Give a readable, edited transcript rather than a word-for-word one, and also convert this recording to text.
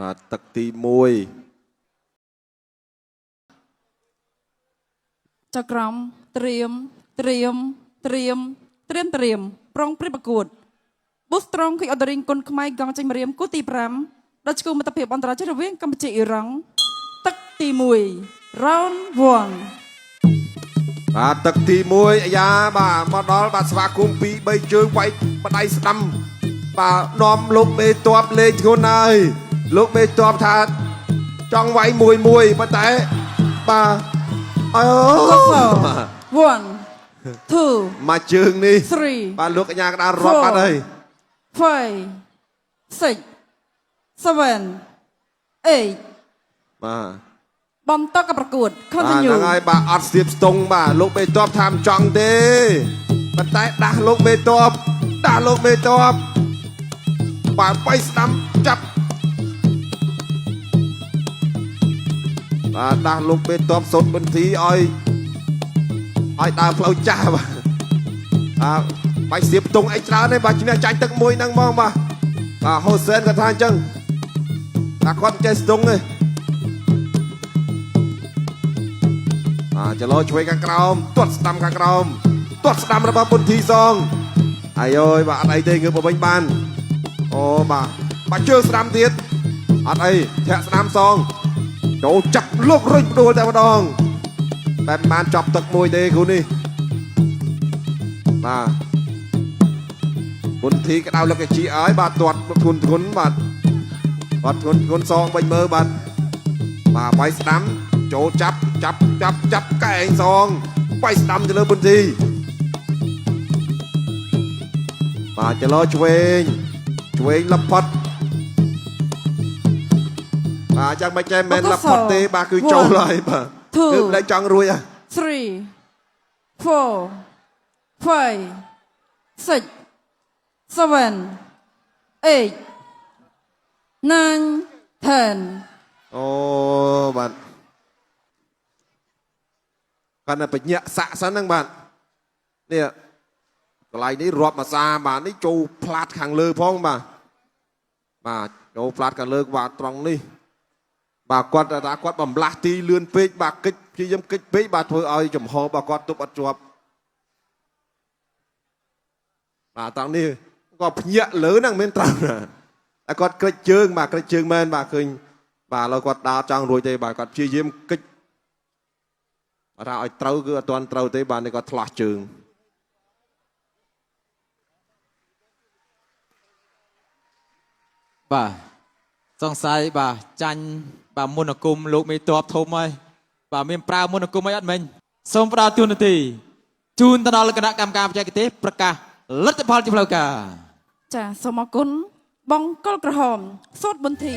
បាទទឹកទី1 ចក្រមត្រៀមត្រៀមត្រៀមត្រៀមត្រៀមប្រុងព្រៀបប្រកួតប៊ូស្ត្រងគិអដរិងគុណខ្មែរកងចេញម្រាមគូទី5ដល់ឈ្គូមិត្តភាពអន្តរជាតិរវាងកម្ពុជាអ៊ីរ៉ង់ទឹកទី1 round 1 បាទទឹកទី1អាយ៉ាបាទមកដល់បាទស្វាគមន៍2 3ជើងវាយបដៃស្ដាំបាទនាំលោកមេតបលេងធ្ងន់ហើយលោកមេតបថាចង់វាយមួយមួយប៉ុន្តែបាទអើ កុស1 2 មកជើងនេះ 3 បាទលោកកញ្ញាកដាលរាប់បាត់ហើយ 5 6 7 8 បាទ បន្តការប្រកួត បាទ continue ហ្នឹងហើយបាទអត់ស្ទាបស្ទង់បាទលោកមេតបថាមិនចង់ទេប៉ុន្តែដាស់លោកមេតបដាស់លោកមេតបបាទបៃស្ដាំចាប់បាទដាស់លោកមេតបសូត្របន្ធីឲ្យឲ្យដើរផ្លូវចាស់បាទបាទបាច់ស្ទាបស្ទង់អីច្រើនទេបាទឈ្នះចាញ់ទឹកមួយហ្នឹងហ្មងបាទបាទហូសែនគាត់ថាអញ្ចឹងតែគាត់មិនចេះស្ទង់ទេ បាទចលោឆ្វេងខាងក្រោមទាត់ស្ដាំខាងក្រោមទាត់ស្ដាំរបស់ពុនធីសងអាយអើយបាទអត់អីទេងើបមកវិញបានអូបាទបាទជើងស្ដាំទៀតអត់អីធាក់ស្ដាំសងចូលចាប់លោករុញផ្ដួលតែម្ដងតែមិនបានចាប់ទឹកមួយទេគ្រូនេះបាទពុនធីក្តៅលឹកជាឲ្យបាទទាត់ធ្ងន់ធ្ងន់បាទបាទធ្ងន់ធ្ងន់សងវិញមើលបាទ បាទបាយស្ដាំចូលចាប់ចាប់ចាប់ចាប់កែងសងបាយស្ដាំទៅលើបុនធីបាទចលោឆ្វេងឆ្វេងលផុតបាទចាំមិនចេះមិនលផុតទេបាទគឺចូលហើយបាទគឺមិនចង់រួចហ่ะ 3 4 5 6 7 8 9 10 អូបាទគាត់នៅបញ្ញាក់សាក់សិនហ្នឹងបាទនេះកន្លែងនេះរាប់មួយសាបាទនេះចូលផ្លាតខាងលើផងបាទបាទចូលផ្លាតខាងលើបាទត្រង់នេះបាទគាត់ថាគាត់បំលាស់ទីលឿនពេកបាទកិច្ចព្យាយាមកិច្ចពេកបាទធ្វើឲ្យចំហរបស់គាត់ទប់អត់ជាប់បាទត្រង់នេះក៏ភ្ញាក់លើហ្នឹងមិនមែនត្រង់ណាតែគាត់ក្រិចជើងបាទក្រិចជើងមែនបាទឃើញបាទឥឡូវគាត់ដើរចង់រួចទេបាទគាត់ព្យាយាមកិច្ចបាទថាឲ្យត្រូវគឺអត់ទាន់ត្រូវទេបាទនេះគាត់ឆ្លោះជើង បាទសង្ស័យបាទចាញ់បាទមុនអាគមលោកមេតបធំហើយបាទមានប្រើមុនអាគមអីអត់មិញសូមផ្ដល់ទួនាទីជូនទៅដល់គណៈកម្មការបច្ចេកទេសប្រកាសលទ្ធផលជាផ្លូវការ ចាសូមអរគុណបង្គោលក្រហមសូត្រប៊ុនធី